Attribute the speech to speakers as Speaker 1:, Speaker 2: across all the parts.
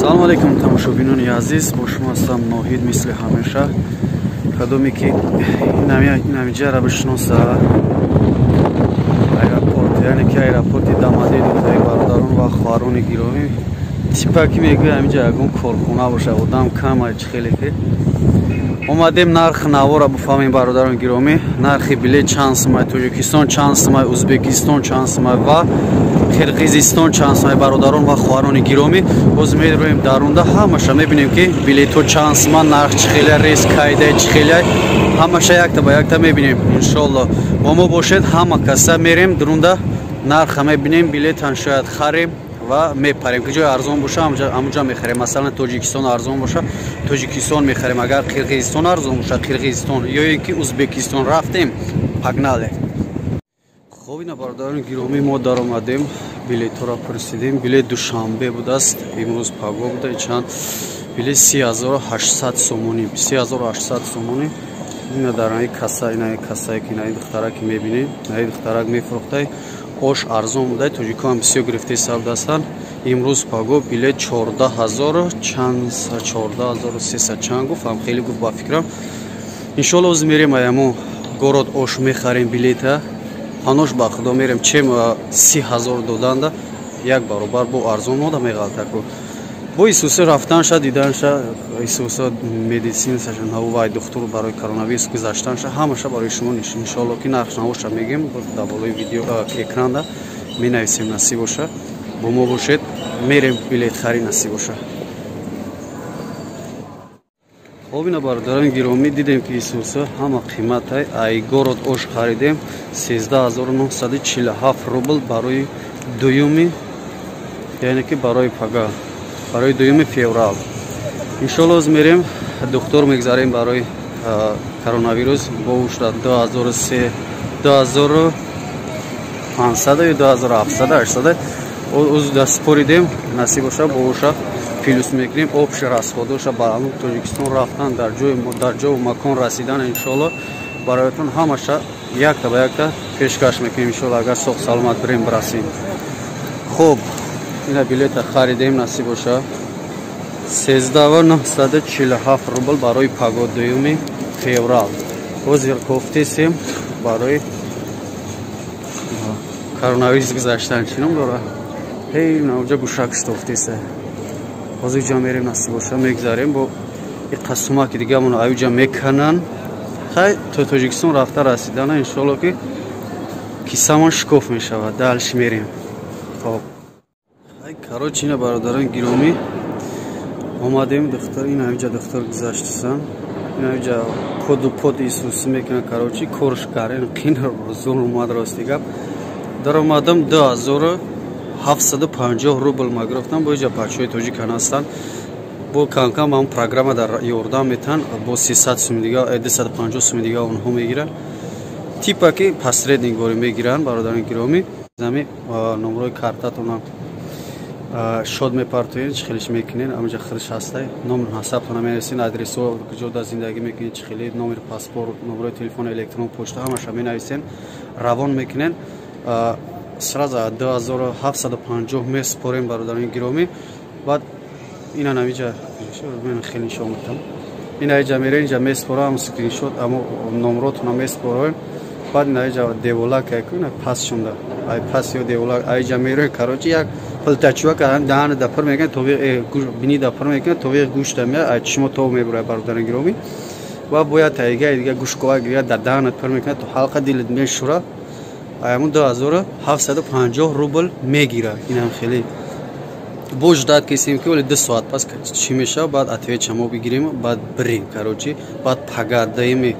Speaker 1: Салом алейкум, тамошобинони азиз, бо шумо ҳастам Ноҳид, мисли ҳамеша. Кадоме ки инамиҷара бишноса, аэропорт, яъне ки аэропорти Дамадедои бародарон ва хоҳарони гиромӣ, типа ки мегӯя ҳамиҷа ягон корхона боша, одам кам чи хеле ки омадем нарх навора буфаҳмем, бародарон гиромӣ, нархи билет чанд сумай Тоҷикистон, чанд сумай Узбекистон, чанд сумай ва Қирғизистон чанд сумай, бародарон ва хоҳарони гиромӣ. Боз мероем дарунда, ҳамаша мебинем, ки билетҳо чанд сума, нарх чӣ хеле, рейс кайда чӣ хеле, ҳамаша якта ба якта мебинем, иншоалло. Бо мо бошед, ҳама каса мерем дурунда, нарха мебинем, билетан шояд харем ва мепарем. Ки ҷои арзон боша, ҳамуҷа мехарем. Масалан, Тоҷикистон арзон боша, Тоҷикистон мехарем, агар Қирғизистон арзон боша, Қирғизистон ё ин ки Узбекистон. Рафтем, погнали. Хоб, ина, бародарони гиромӣ, мо даромадем, билетҳоро пурсидем. Билет Душанбе будааст, имрӯз паго буда, чанд билет 30 800 сомонӣ, 30 800 сомонӣ. Ина дар ани каса, ина касае ки инаи духтарак ки мебинем, инаи духтарак мефурӯхтай, ош арзон буда, тоҷикоам бисёр гирифтаи сабдастанд. Имрӯз паго билет 14 000 чанд, 14 300 чанд гуфт, ҳам хеле гуфт ба фикрам. Иншоалло, оз мерем аямо город Ош, мехарем билета. Панош ба худо, мерем, чем 30 000 доданда як баробар бо арзон мода меғалтаку. Бо Исуса рафтанша, диданша, Исуса медицинаша навувай, духтур барои коронавирус гузаштанша, ҳамаша барои шумо иншоалло ки нарх навоша мегем, дар болои видео экранда менависем. Насиб боша, бо мо бошед, мерем билетхарӣ, насиб боша. Хоб, ина, бародарони гиромӣ, дидем, ки Исуса ҳама қиматай. Ай город Ош харидем 13 947 рубл барои дуюми, яъне ки барои пага, барои 2 феврал. Иншоалло, оз мерем, духтур мегзарем барои коронавирус, бо ушда 2003, 2500 ё 2700, 800 оз даспоридем. Насиб боша, бо уша плюс мекунем общий расходоша ба Тоҷикистон рафтан, дар ҷои дар ҷову макон расидан. Иншоалло, бароятон ҳамаша якта ба якта пешкаш мекунем, иншоалло, агар соғ саломат бирем, бирасем. Хуб, ина билета харидем, насиб боша, 13 947 рубл барои паго, 2 феврал. Ҳозир кофтесем барои коронавирус гузаштан. Чӣ ном дора? Ҳей, навҷа гӯшак штофтеса. Ҳозир ҷа мерем, насиб боша, мегзарем, бо иқасумаки дигамон аюҷа меканан. Хай, то Тоҷикистон рафта расидана, иншоалло, ки кисамон шикоф мешавад. Дальше мерем. Хоб, хай, короче, ина, бародарон гиромӣ, омадем духтар, ина ҳамиҷа духтар гузаштасан, ина ҳамиҷа коду под исусӣ мекунан. Короче, корш карен қин зур омад. Рости гап, даромадам, 2750 рубл ма гирифтам. Бо иҷа бачаҳои тоҷикан ҳастанд, бо камкам ҳам программа дар ёрдам метаҳанд, бо 300 суми дига, 250 суми дига онҳо мегиранд, типа ки посредник бори мегиранд. Бародарони гиромӣ, зами номрои картатонам шод мепартоед, чӣ хелиш мекунед, ҳамаҷа худш ҳастай, номер ҳасабтона менависед, адресо, куҷо дар зиндагӣ мекунед, чӣ хели, номери паспорт, номрои телефон, электрон почта, ҳамаша менависед, равон мекунед. Сразу 2750 месупорем, бародарони гиромӣ. Баъд ина намиҷа хеле нишон метам, ина иҷа мерем, инҷа месупорам скриншот, амо номротона месупорем. Баъд ина иҷа деволак ина пас шунда, ай пас ё деволак айҷа мерем. Короче, як пилтачува кардам, даҳана да пур мекунад, товиқ бини да пур мекунад, товиқ гӯшта меяд, ай чишмо тов мебурад, бародарони гиромӣ. Ва бояд таига дига гӯшкова гиря, дар даҳанат пур мекунад, то ҳалқа дилат мешура. Аямун 2750 рубл мегирад. Инам хеле бо ждать кесем, ки оли 2 соат пас чӣ мешавад, баъд отвеча мо бигирем, баъд бирем. Короче, баъд пага, 2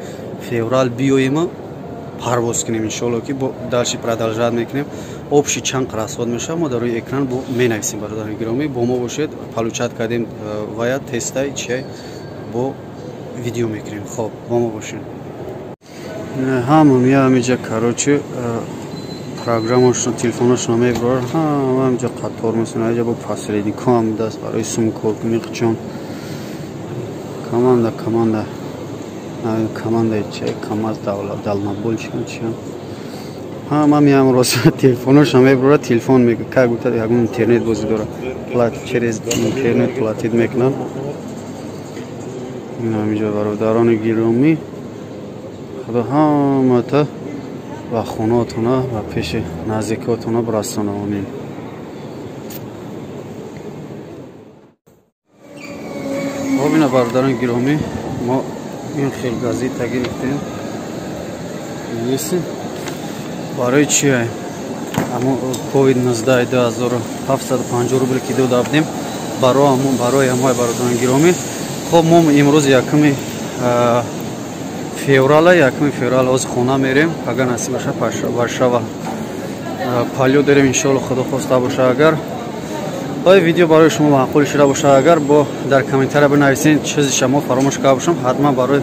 Speaker 1: феврал, биёем, парвоз кунем, иншоалло, ки бо дальше продолжать мекунем. Общий чанд расход мешавад, мо дар рӯи экран бо менависем. Бародарони гиромӣ, бо мо бошед. Получать кардем вая тестай чиай, бо видео мекунем. Хоб, бо мо бошед. Ҳама мия ҳамиҷа, короче, программашон, телефонашон мебурар, ҳама ҳамиҷа қатор месонад. Иҷа бо посредникҳо ҳам будаст барои сумкоркунӣ чон команда, команда, командаи чи, КамАЗ, дальнобойщик, чиам. Ҳама меам рост телефонашам мебурад, телефон мегӯ, как будто ягон интернет бозӣ дорад. Плат через интернет платить мекунанд. Ин ҳаминҷо бародарони гиромӣ, худо ҳамата ба хонаотона ва пеши наздикотона бирасона, омин. Бобина бародарони гиромӣ, мо ин хел газета гирифтем. Еси барои чи амо COVID-19 2750 рубл ки дода будем барои ҳамаи бародарони гиромӣ. Хоб, мо имрӯз 1 феврала, 1 феврал оз хона мерем, агар насиб боша Варшава палё дорем, иншоалло худо хоста боша. Агар ой видео барои шумо маъқул шуда боша, агар бо дар комментария бинависед чизи шумо фаромӯш карда бошам, ҳатман барои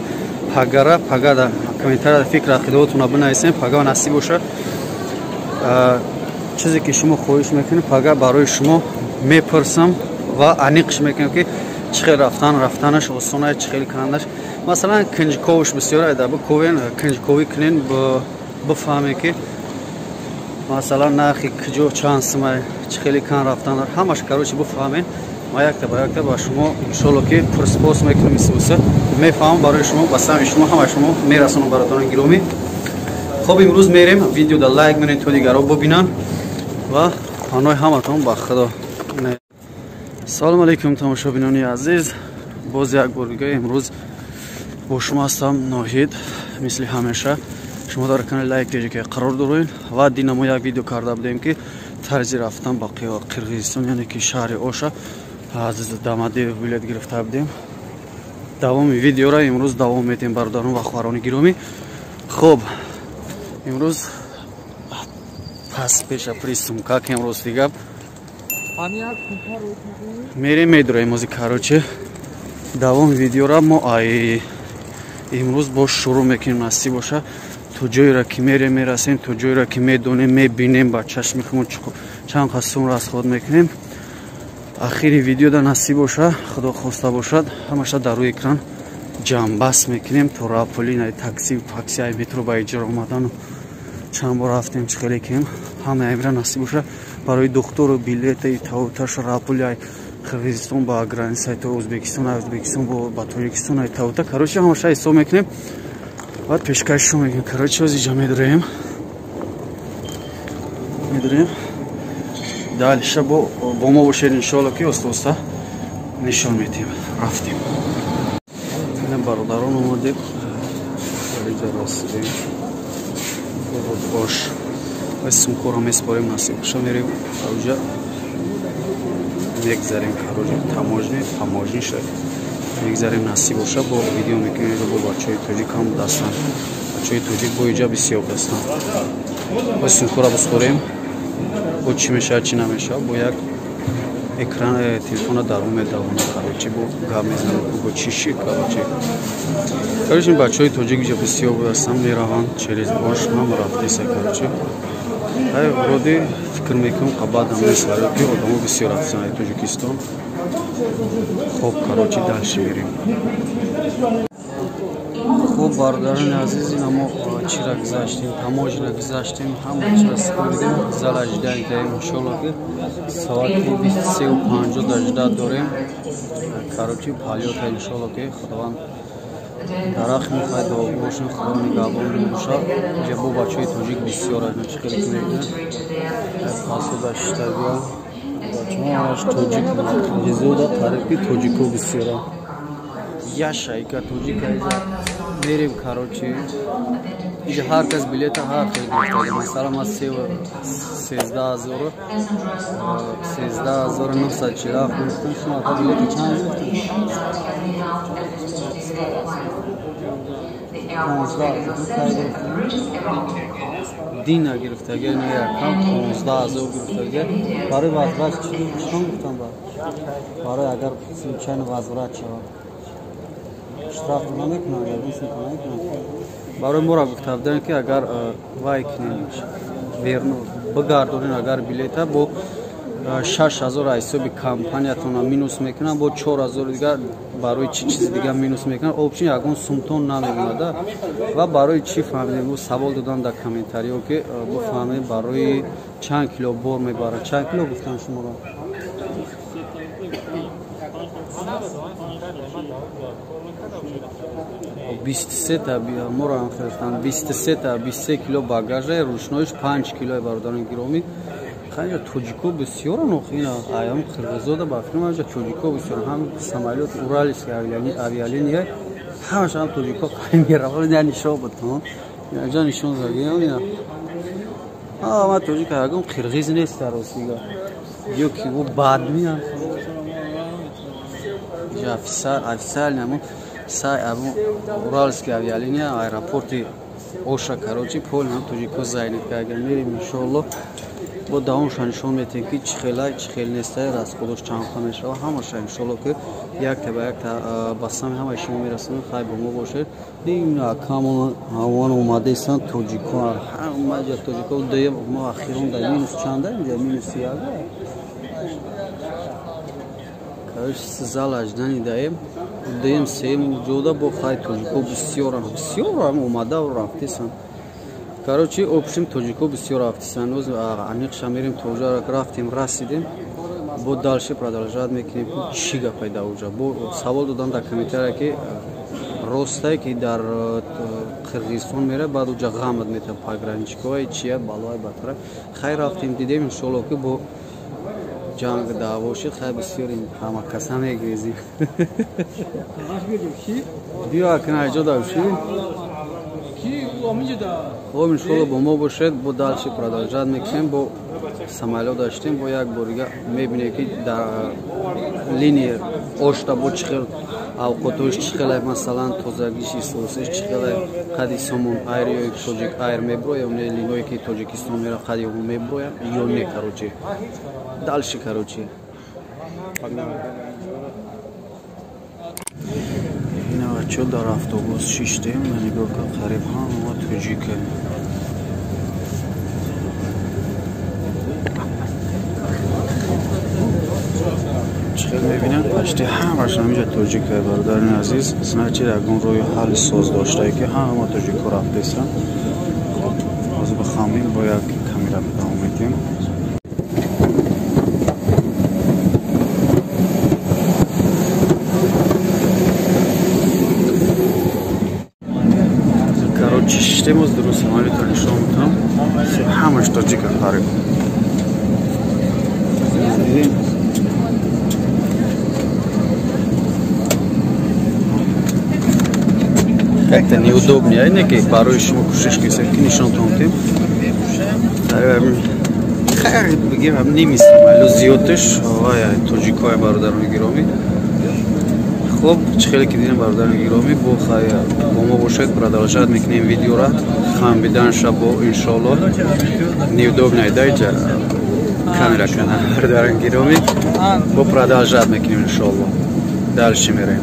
Speaker 1: пагара пага дар комментария фикр ақидаотонро бинависед, пага насиб боша чизе ки шумо хоҳиш мекунед, пага барои шумо мепурсам ва аниқш мекунем ки чӣ хел рафтанаш осона, чӣ хел кандаш. Масалан, кунҷковш бисёр айда биковен, кунҷковӣ кунен, бифаҳме ки масалан нархи куҷо чанд сумай, чӣ хели кан рафтан, ҳамаш короче бифаҳмен. Ма якта ба якта ба шумо иншолло ки пурспос мекунем, исуса мефаҳмам барои шумо, ба самъи шумо ҳама шумо мерасонам бародарони гиромӣ. Хоб, имрӯз мерем, видеода лайк менед то дигарро бибинанд ва паноҳи ҳаматон ба худо. Салом алейкум тамошобинони азиз, боз як бор дига имрӯз бо шумо ҳастам Ноҳид. Мисли ҳамеша шумо дар канали Лайк ТЖК қарор доред ва дина мо як видео карда будем ки тарзи рафтан ба Қирғизистон, яъне ки шаҳри Оша аз Дамадеев билет гирифта будем. Давоми видеора имрӯз давом медиҳем бародарон ва хоҳарони гиромӣ. Хоб, имрӯз пас пеша присумка ки имрӯз дига мерем медураем ози короче. Давоми видеора мо ай имрӯз боз шурӯъ мекунем, насиб боша то ҷойро ки мерем мерасем, то ҷойро ки медонем мебинем ба чашми худмон чанд қад сум расход мекунем. Ахири видеода насиб боша, худо хоста бошад, ҳамаша дар рӯи экран ҷамъбаст мекунем то рапули най такси пакси ай метро ба иҷро омадану чанд бор рафтем чӣ хеле кем ҳама амира насиб боша барои духтуру билети тавташ рапули ай Қирғизистон ба границаи то Ӯзбекистон, ай Ӯзбекистон ба Тоҷикистон ай тавта, короче ҳамаша ҳисоб мекунем, баъд пешкашшо мекунем. Короче оз иҷа медураем, дальше бо мо бошед иншоалло ки оста оста нишон медиҳем. Рафтем. Ина бародарон омадем, иҷа расидем Ош. Вай сумкоро меспорем, насиб боша мерем ауҷа мегзарем, короче таможни таможни шад мегзарем, насиб боша бо видео мекунем. Бо бачаҳои тоҷик ҳам дастанд, бачаҳои тоҷик бо иҷа бисёр дастанд. Вай сумкоро биспорем, бо чӣ мешавад чӣ намешавад, бо як экран телефона дарун медавонад, короче бо гап мезанад, бо чӣ шид, короче. Короче бачаҳои тоҷик иҷа бисёр ҳастанд, мераванд через Ош, ҳам рафтеса, короче. Ай вроде фикр мекунам қабадам нест, барои ки одамо бисёр рафтанд ай Тоҷикистон. Хоб, короче дальше мерем. Хоб, бародарони азиз, ина мо чира гузаштем, таможня гузаштем, ҳама чира супоридем, зала ожидание даем, иншолло ки соати 23:50 ожидать дорем. Короче полёта иншолло ки худованд дарахт мехоҳад дуогӯ бошем, худо нигаҳбон бошад. Иҷа бо бачаҳои тоҷик бисёр аст, чӣ хеле ки мебинед пасуда шиштагиа бачаҳоаш тоҷик қирғизода қариб ки тоҷико бисёра. Яшайка тоҷика иҷа мерем, короче иҷа ҳар кас билета ҳар хел гирифтага. Масалан ман 13947 гирифтам. Шумо ака билета чанд гирифтед? 15 дина гирифтага, не якам 15,000 гирифтага. Барои возврат чӣ гуфтам? Барои агар случайно возврат шавад штраф намекунанд, ягон сумка намекунанд. Барои моро гуфта буданд ки агар вай кунем, верно бигардонем агар билета бо 6000 ҳисоби компаниятона минус мекунанд, бо 4000 дигар барои чӣ чизи дигар минус мекунанд. Общин ягон сумтон намемонада. Ва барои чӣ фаҳмидем? Савол додан дар комментариҳо, ки бифаҳмем барои чанд кило бор мебаранд. Чанд кило гуфтан шуморо? 23 моро ҳам фирифтанд. 23 23 кило багажа, рӯшноиш 5 килои бародарони гиромӣ. Хайр, тоҷико бисёран, охина аям қирғизода ба фикрам аҷа тоҷико бисёран. Ҳам самолёт Уральский авиалиния ҳамаш ҳам тоҷико мераванд. Я нишон бутон, яҷа нишон задем. Ина ма тоҷик ягон қирғиз нест дар ростига, ё ки ӯ бад меян. Официально мо сай абу Уральский авиалиния аэропорти Оша, короче, пол ҳам тоҷико зайнет карда мерем иншоаллоҳ. Бо давомша нишон метем, ки чӣ хелай, чӣ хел нестай, расходош чанд ха мешава, ҳамаша иншоаллоҳ, ки якта ба якта ба сами ҳамаи шумо мерасонем. Хай, бо мо бошед. Ин ҳамон омадаистанд тоҷико, ҳама ҷа тоҷико. Дуюм мо ахирон дар минус чанда, инҷа минус як. Короче, зал аждани даем. Дуюм, сеюм ҷода бо хай тоҷико бисёрам, бисёрам омада рафтесанд. Короче, общем, тоҷико бисёр рафтесанд. Оз аниқша мерем, тоҷа рафтем, расидем. Бо дальше продолжать мекунем. Чӣ гапай дар уҷа? Бо савол додан дар комментария, ки ростай, ки дар Қирғизистон мера, баъд уҷа ғамат мета пограничникои чия балои батара. Хай, рафтем, дидем иншоаллоҳ, ки бо ҷанг даъво шид. Хай, бисёр ҳама каса мегрезим. Биё, акна айҷо давши. Хоб, иншоаллоҳ, бо мо бошед. Бо дальше продолжать мекунем. Бо самолёт даштем, бо як борига мебинем, ки дар линия Ошта бо чӣ хел авқотош, чӣ хелай, масалан, тозагиш, ислосиш чӣ хелай, қади Сомон Айр ё Тоҷик Айр меброя, не линое ки Тоҷикистон мера, қади ҳу меброя ё не. Короче, дальше, короче. Ина бачо, дар автобус шиштем, нигоҳ кун, қариб ҳама тоҷика. Чӣ хел мебинам, почти ҳамаш ҳаминҷа тоҷика, бародарони азиз. Значит, ягон роҳи ҳалли соз доштае, ки ҳама тоҷико рафтесанд. Ҳозир бихамем, бо як камера давом медиҳем. Короче, шиштем, оз дуруст самолётро нишон медиҳам. Ҳамаш тоҷика қариб. Как-то неудобнее, не ки барои шумо кӯшиш кунем, ки нишонтон кунем. Хайр, бигем, ҳам ними самолёт зиёдташ вай тоҷикои, бародарони гиромӣ. Хуб, чӣ хеле ки дидем, бародарони гиромӣ, бо хай бо мо бошед, продолжать мекунем видеора. Хамбиданша бо иншоаллоҳ. Неудобно даиҷа камера кана, бародарони гиромӣ. Бо продолжать мекунем иншоаллоҳ. Дальше мерем.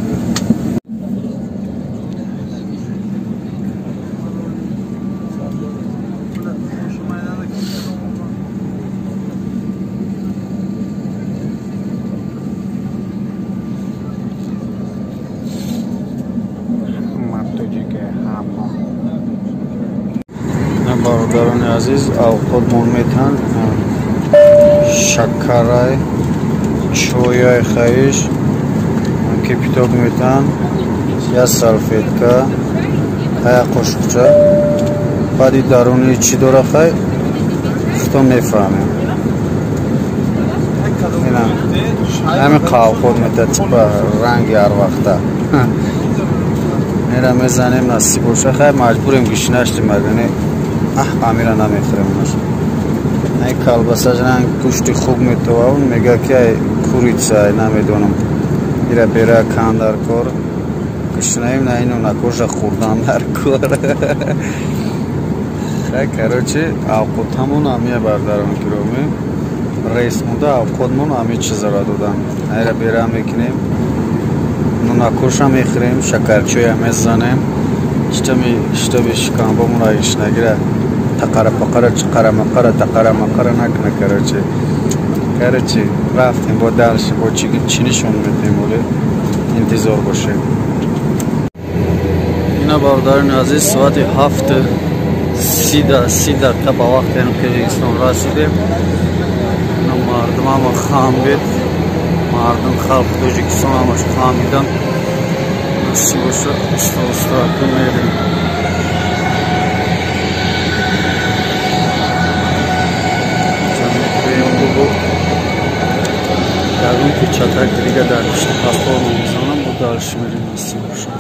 Speaker 1: Бародарони азиз, авқотмон метан, шакарай, чойай, хаиш кипяток метан, я салфетка, хая қошуқча. Баъди даруни чӣ дора, хай худто мефаҳмем. Ҳамин қавқот мета, типа ранги ҳарвақта мера мезанем, насиб боша. Хай, маҷбурем, гишнаштем, агане амира намехӯрем. Ай колбасаш ранг гӯшти хуб метова, мега ки ай курица, ай намедонам. Ира бера кан дар кор гишнаем, на ину накоша хӯрдан дар кор. Хай, короче, авқотамон амия, бародарон гиромӣ, рейс монда, авқотмон ами чизара додан. Айра бера мекунем, нунакоша мехӯрем, шакарчоя мезанем, штаби шикамбомон иш нагира, тақара пақара, чиқара мақара, тақара мақара накуна. Короче, Короче, рафтем бо дальше, бо чӣ нишон медиҳем, оле интизор бошем. Ина бародарони азиз, соати 7:30 ба вақти Қирғизистон расидем. Ина мардум ҳама хамбед, мардум халқи Тоҷикистон ҳамаш хамидан. Насиб бошад, оста оста мерем. Ягон кучатак дига дар пушти платформа мезанам, бо дальше мерем, насиб бошад.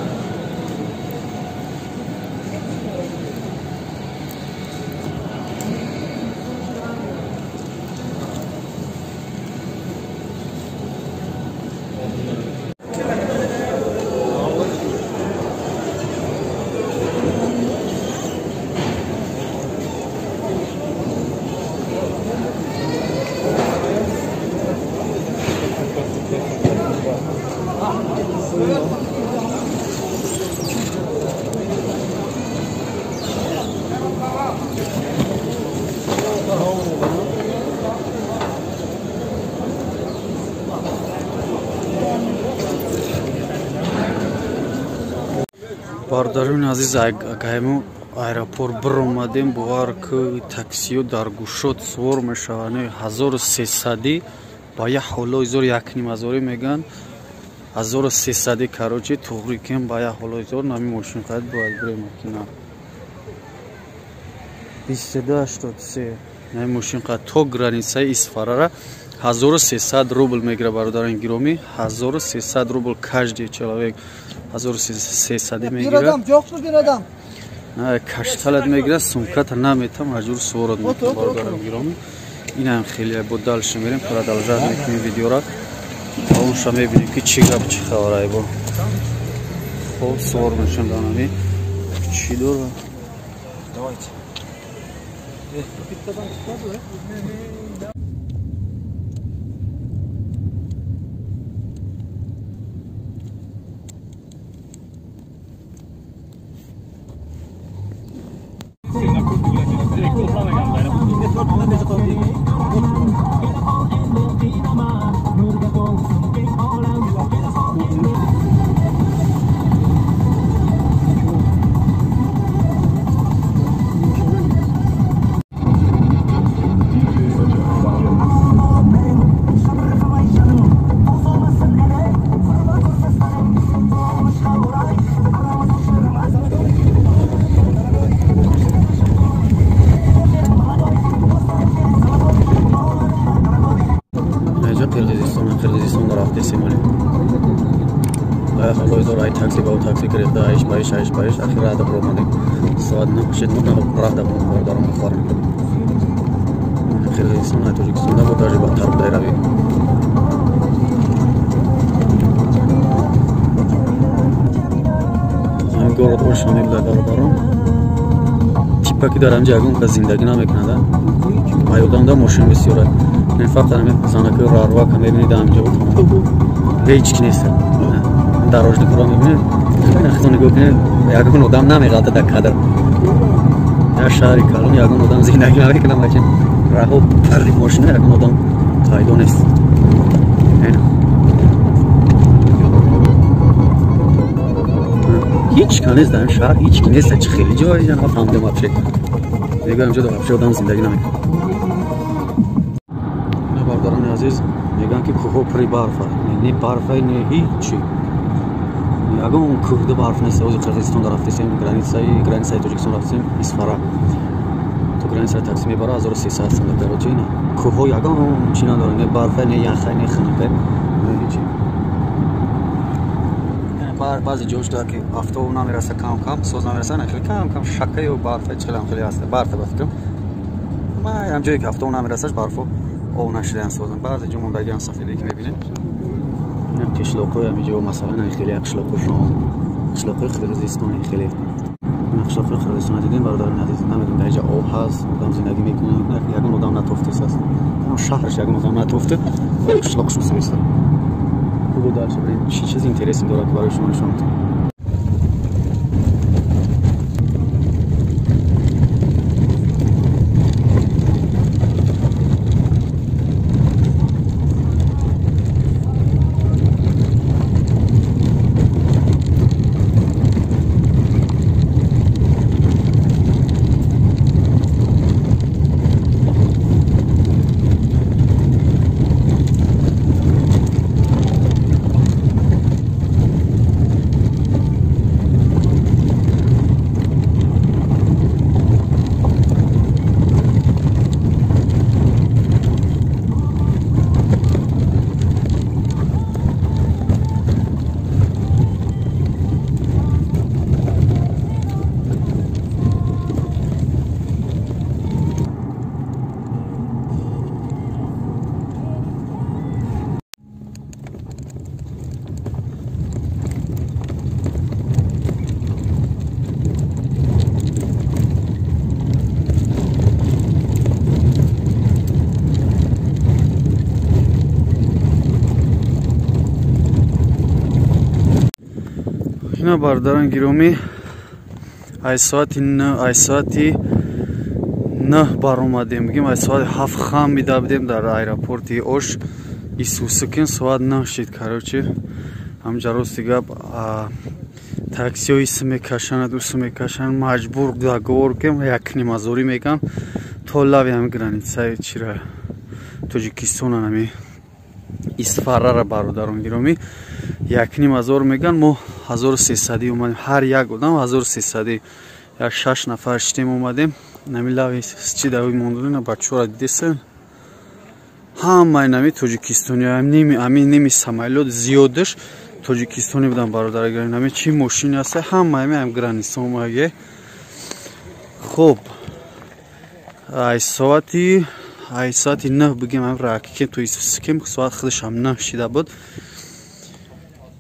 Speaker 1: Бародарони азиз, агайму аэропорт биромадем, бовар ки таксиё дар гӯшот сувор мешаванд. 1300 ба як ҳоло изор 1,5 ҳазорӣ мегӯянд. 1300 короче, туғри кем ба як ҳоло изор нами мошин қад бояд бирем кина. 2283 нами мошин қад то границаи Исфарара 1300 рубл мегира, бародарони гиромӣ. 1300 рубл каждый человек 1300 мегирад. Кашталат мегирад, сумката намета, маҷбур суворот мекунад, бародарони гиромӣ. Инам хеле бо дальше мерем, продолжать мекунем видеора. Онша мебинем ки чӣ гап, чӣ хабар бо. Хоб сувор мешем данами. Чӣ дора?
Speaker 2: Давайте.
Speaker 1: Қирғизистон рафтесем оле. Ҳоло такси ба такси гирифта, айш байш, айш байш, ахир рада биромадем. Соат 9 шид, рада бародарон хоҳарам. Қирғизистон ай Тоҷикистон бо даже бадтар будай рави. Город Ош мебуда, бародарон. Типа ки дар ҳамҷа ягон кас зиндагӣ намекунад. Ай одамда мошин бисёр. Не фақат ҳамин занаки рарвака мебинед ҳамҷа, ҳеҷ ки нест. Дорожникро мебинед, худо нигоҳ кунед, ягон одам намеғалта дар кадр. Дар шаҳри калон ягон одам зиндагӣ намекунад, лекин раҳо парри мошина, ягон одам пайдо нест. Ҳеҷ ка нест дар ин шаҳр, ҳеҷ ки нест. Чи хеле ҷое нафаҳмидам вообще. Мегӯям ҷо вообще одам зиндагӣ намекунад. Бародарони азиз, мегӯянд ки кӯҳҳо пури барфа. Не барфа, не ҳичи. Ягон кӯҳда барф нест. Ози Қирғизистон рафтесем, границаи Тоҷикистон рафтесем, Исфара. То границаи такси мебара 1300 сом, короче, ина. Кӯҳҳо ягон чи надоранд, не барфа, не яха, не хунука, не ҳичи. Баъзе ҷош дора ки автобус намераса, кам кам соз намераса, хеле кам кам шакаю барфа чилам хеле ҳаст. Барфа ба фикрам. Ма ҳам ҷое ки автобус намерасаш, барфо об нашидаан созан. Баъзе ҷо мондагиам сафеде ки мебинед. Инам қишлоқҳои ҳамиҷо, масалан, хеле қишлоқҳошон, қишлоқҳои Қирғизистон хеле. Ин қишлоқҳои Қирғизистон дидем, бародарони азиз, намедонам дар инҷа об ҳаст, одам зиндагӣ мекунад, ягон одам натофтест аст. Шаҳраш ягон одам натофта, қишлоқшон сӯиста. Хуб, дальше бирем. Чӣ чиз интереси дорад барои шумо нишон медиҳам. Ина бародарон гиромӣ, ай соати 9 баромадем, бигем ай соати 7 хам бида будем дар аэропорти Ош. Исусукин соат 9 шид. Короче, ҳамҷа рости гап таксиҳо ис мекашанд, ус мекашанд, маҷбур договор кем 1,5 ҳазорӣ меган то лави ҳами границаи чира Тоҷикистона, ҳами Исфарара, бародарон гиромӣ, 1,5 ҳазор меган. Мо 1300 омадем, ҳар як одам 1300, як шаш нафар шидем, омадем нами лави чи дави мондана. Бачаҳоро дидесен, ҳамаи нами тоҷикистони, ами ними самолёт зиёдаш тоҷикистони будан, бародари гиромӣ. Нами чӣ мошини аста, ҳамаи ами граница омаге. Хуб, ай соати 9 бигем ам ракикем то исфсикем, соат худашам 9 шида буд.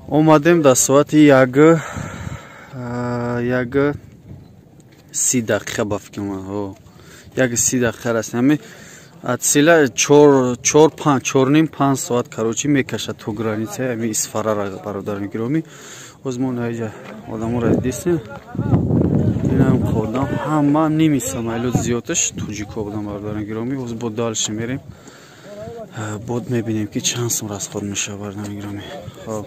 Speaker 1: Омадем дар соати 1:30, ба фикрам, 1:30 расидем. Ами атсила чор чор панҷ, 4.5, 5 соат, короче, мекашад то границаи ами Исфарара, бародарони гиромӣ. Боз мо наиҷа одаморо дидесем, инам одам ҳама ними самолёт зиёдаш тоҷико будам, бародарони гиромӣ. Боз бо дальше мерем, бод мебинем, ки чанд сум расход мешавад, бародарони гиромӣ. Хоб,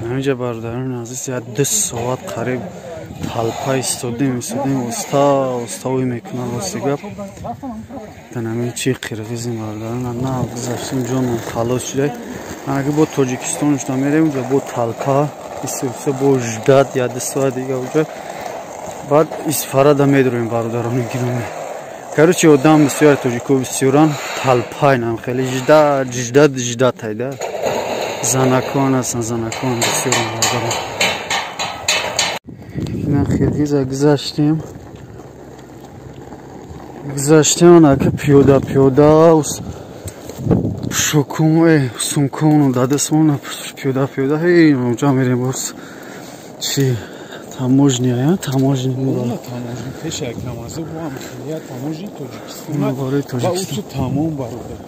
Speaker 1: ҳаминҷа, бародарони азиз, як 2 соат қариб толпа истодем, уста уста ӯй мекунад. Рости гап, ҳамин чи қирғизим, бародарон, на гузаштем, ҷонмон халос шуда. Анаки бо Тоҷикистон шуда мерем, уҷа бо толпа истоиста, бо ждать як 2 соат дига, уҷа баъд Исфарада медроем, бародарони гиромӣ. Короче, одам бисёр, тоҷико бисёран, толпайнам хеле ждать, ждать, ждать айда. Занакон ҳастан, занакон бисёран, бародарон. Ина қирғиза гузаштем, анака пиёда пиёда шукум сумкону дадасмона пиёда пиёда ҳей уҷа мерем. Боз чи таможня, таможня.
Speaker 2: Пеша камазы бу ҳам таможни Тоҷикистон.
Speaker 1: Барои Тоҷикистон.
Speaker 2: Тамом, бародар.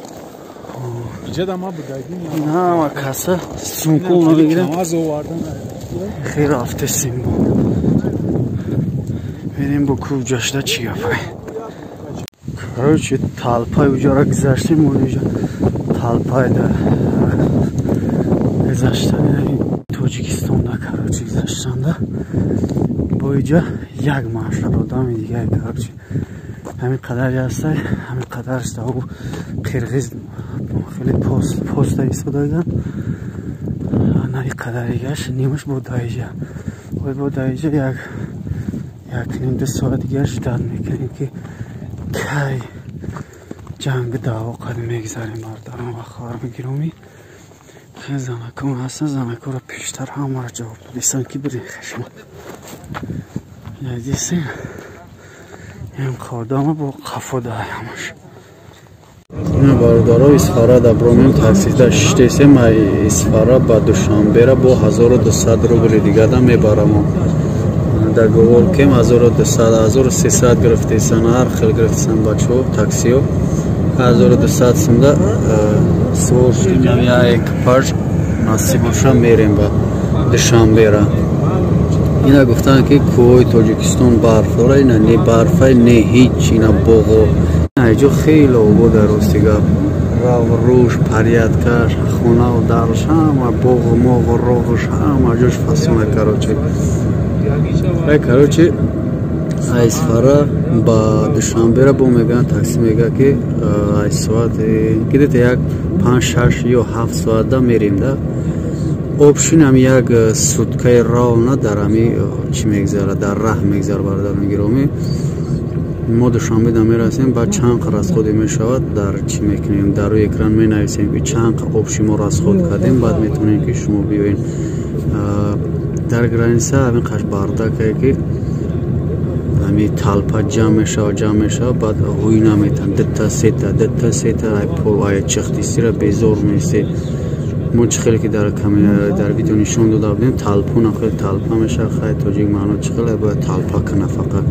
Speaker 2: Иҷада ма будаги.
Speaker 1: Ҳама каса сумконо бигирем.
Speaker 2: Камаз овардан.
Speaker 1: Хел рафтесим, бо мерем, бо ку ҷашда чӣ гапай. Короче, толпаи уҷара гузаштем, уҷа толпаи да гузашта Тоҷикистонда, короче, гузаштанда бо иҷа як маршрут одами дигаре. Короче, ҳамин қадари ҳастай, ҳамин қадарш да қирғиз хеле поста истодаган, на и қадаригаш нимаш бо даиҷа ой бо даиҷа 1.5, 2 соат дигар ждать мекунем, ки кай ҷанги даъво қад мегзарем, бародарон ва хоҳарони гиромӣ. Хеле занакон ҳастан, занаконро пештар ҳамаро ҷавоб додистан, ки бирин хешма дидесен. Ин қодама бо қафо даҳ ҳамаш. Бародаро, Исфара да бромем, таксида шиштесем. Исфара ба Душанбера бо 1200 рубли дигада мебарамо. Договор кем 1200, 1300 гирифтесан, ҳар хел гирифтесан бачаҳо таксиҳо. 1200 сумда сувор шудем, я экипаж насиб боша, мерем ба Душанбера. Ина гуфтанд, ки кӯҳои Тоҷикистон барф дора. Ина не барфай, не ҳеҷ, ина боғо иҷо хеле обода. Рости гап, рав руш порядкаш, хонаву дарш, ҳама боғу моғу роғуш, ҳама ҷош фасона. Короче, короче, Айсфара ба Душанбера бо мегӯянд, такси мегӯяд, ки ай соат где-то як 5, 6 ё 7 соатда мерем да. Общин ам як суткаи ровно дар ами чӣ мегзара, дар раҳ мегзара, бародарони гиромӣ. Мо Душанбеда мерасем, баъд чанд қа расходе мешавад, дар чӣ мекунем, дар рӯи экран менависем, ки чанд қа общий мо расход кардем. Баъд метавонем, ки шумо биёен дар граница. Ҳамин қаш бардакае, ки ҳами толпа ҷамъ мешавад, ҷамъ мешавад, баъд ҳуй наметан, дита сета, дита сета, ай чихтисира безор месте. Мо чӣ хеле ки дар видео нишон дода будем, толпуна хеле толпа мешавад. Хай, тоҷик маъно чӣ хеле бояд толпа кана, фақат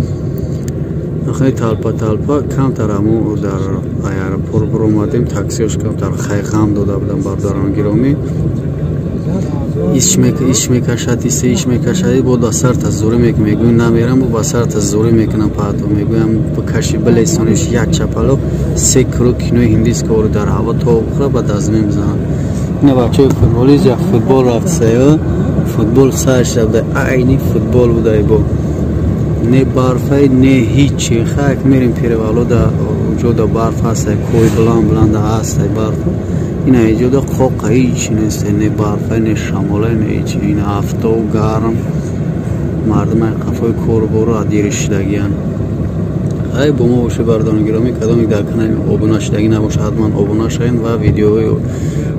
Speaker 1: хеле толпа толпа. Камтар амо дар аэропорт биромадем, таксиош камтар хайғам дода будам, бародарон гиромӣ. Иш мекашад, исе иш мекашад, бо да сар тазурӣ мекунам, мегӯям намерам, бо ба сар тазурӣ мекунам, паҳто мегӯям бикаши билесониш як чапало се круг кинои ҳиндист кори дар ҳаво то бухӯра ба дазме мезанам. Ина бачаи футболист як футбол рафт сая, футбол сар шуда, айни футбол будай бо. Не барфай, не ҳичи, хак мерим перевало да ҷода барф ҳаст, кӯҳи баланд баланд ҳаст барф. Ина иҷода қоқа ҳичи нест, не барфай, не шамолай, не ҳичи. Ина афтоб гарм, мардум ай қафои кору бору адири шидагиян. Ай бо мо бошед бардорони гиромӣ, кадоме дар канали обуна шидагӣ набошад, ҳатман обуна шавед ва видеоҳои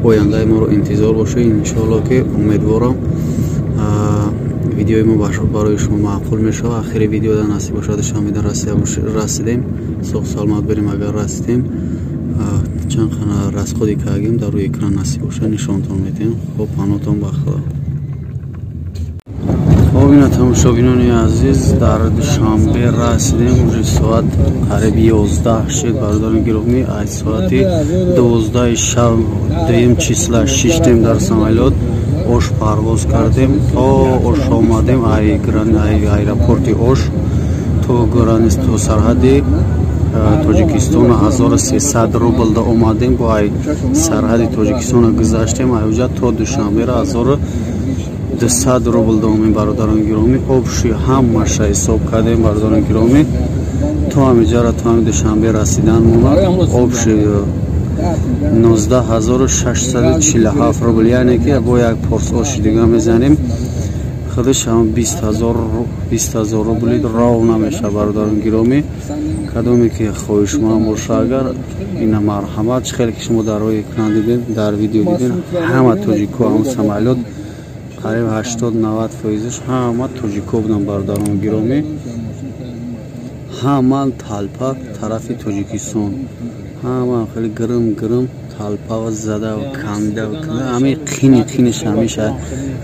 Speaker 1: ояндаи моро интизор бошед. Иншоалло ки умедворам видеои мо барои шумо маъқул мешавад. Ахири видеода насиб бошад Душанбеда расидем, соғ саломат берем. Агар расидем, чанд хана расходи кардем дар рӯи экран насиб бошад нишонтон медиҳем. Хоб, паноҳтон ба Худо. Хоб, ина тамошобинони азиз, дар Душанбе расидем. Уже соат қариб 11 шуд бардорони гиромӣ. Аз соати 12 шаб дуюм числа шиштем дар самолёт, Ош парвоз кардем, то Ош омадем, аэропорти Ош то границ, то сарҳади Тоҷикистон 1300 рубл да омадем, бо ай сарҳади Тоҷикистона гузаштем, айуҷа то Душанбера 1200 рубл да омем бародарони гиромӣ. Общий ҳамаша ҳисоб кардем бародарони гиромӣ, то ҳамиҷара, то ҳами Душанбе расидан монад общий 19647 рубл, яъне ки бо як порс оши дига мезанем, худаш ҳам 20000 рубли ров намешавад бародарони гиромӣ. Кадоме ки хоҳишманд боша агар, ина марҳамат. Чӣ хеле ки шумо дар рӯи экран дидед, дар видео дидед, ҳама тоҷико, ҳам самолёт қариб 80-90 фоизаш ҳама тоҷико буданд бародарони гиромӣ. Ҳама талпа тарафи Тоҷикистон, ҳама хеле гирм гирм талпа зада канда, ҳами қини қиниш ҳамеша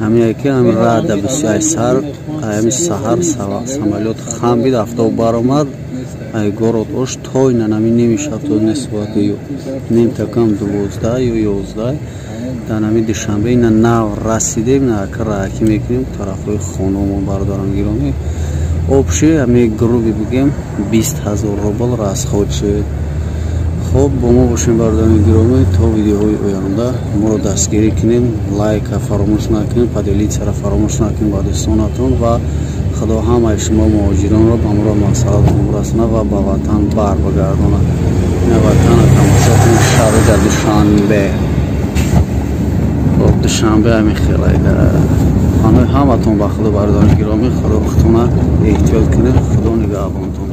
Speaker 1: ҳамия ки ҳами рада бисёр сар, ҳами саҳар самолёт хам бид, афтоб баромад, ай город Ош то ина нами ними шаб то не соати ним такам 12 ё 11 дар нами Душанбе ина нав расидем, нака раҳакӣ мекунем тарафҳои хонамон бародарон гиромӣ. Общий ҳами грубо бигем 20000 рубл расход шуд. Хоб, бо мо бошем бародарони гиромӣ то видеоҳои оянда. Моро дастгирӣ кунем, лайка фаромӯш накунем, поделиться ра фаромӯш накунем ба дӯстонатон ва Худо ҳамаи шумо муҳоҷиронро ба мурод мақсадатон расонад ва ба ватан бар бигардонад. Ина ватана тамошо кунем, шаҳри дар Душанбе. Хоб, Душанбе ҳамин хелайда. Паноҳи ҳаматон ба Худо бародарони гиромӣ. Худо худтона эҳтиёт кунед. Худо нигаҳбонтон.